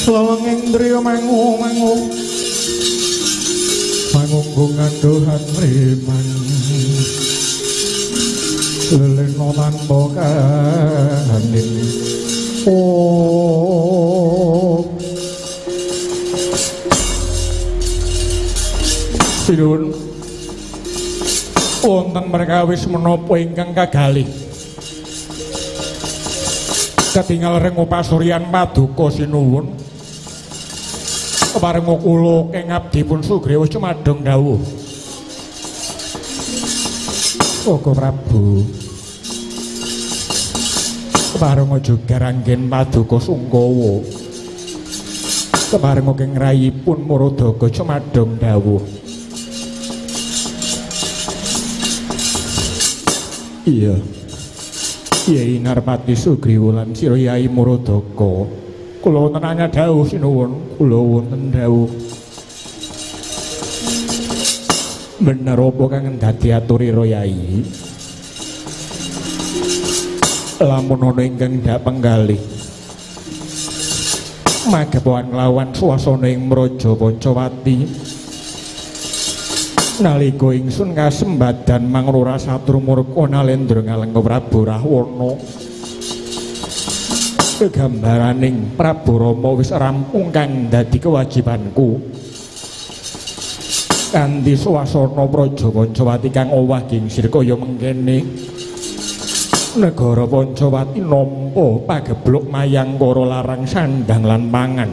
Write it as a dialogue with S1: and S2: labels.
S1: Lelenging driya mangu-mangu mangunggung anduhan riman lelena tanpa kahanin. Oh sinuwun, wonten perkawis menapa ingkang kagalih ketingal rengu pasuryan paduka sinuwun? Keparenga kula keng abdi pun Sugriwa cumadong dawuh. Koko Prabu, keparenga jogar anggen paduka sungkawa. Keparenga keng rayipun Murudaga cumadong dawuh. Iya. Yai Narpati Sugriwa lan sira Yai Murudaga. Kula wonten anyar dawuh sinuwun, kula wonten dawuh. Bener apa kang dadi aturira Yai? Lamun ana ingkang ndak penggalih magepokan nglawan swasana ing Mraja Pancawati nalika ingsun kasembadan mangrura satru murka nalendra ngalengka Prabu Rahwana, gegambaraning Prabu Rama wis rampung kang dadi kewajibanku. Kanthi swasana Praja Pancawati kang owah gingsir kaya mengkene, negara Pancawati nampa pagebluk mayangkara larang sandang lan pangan.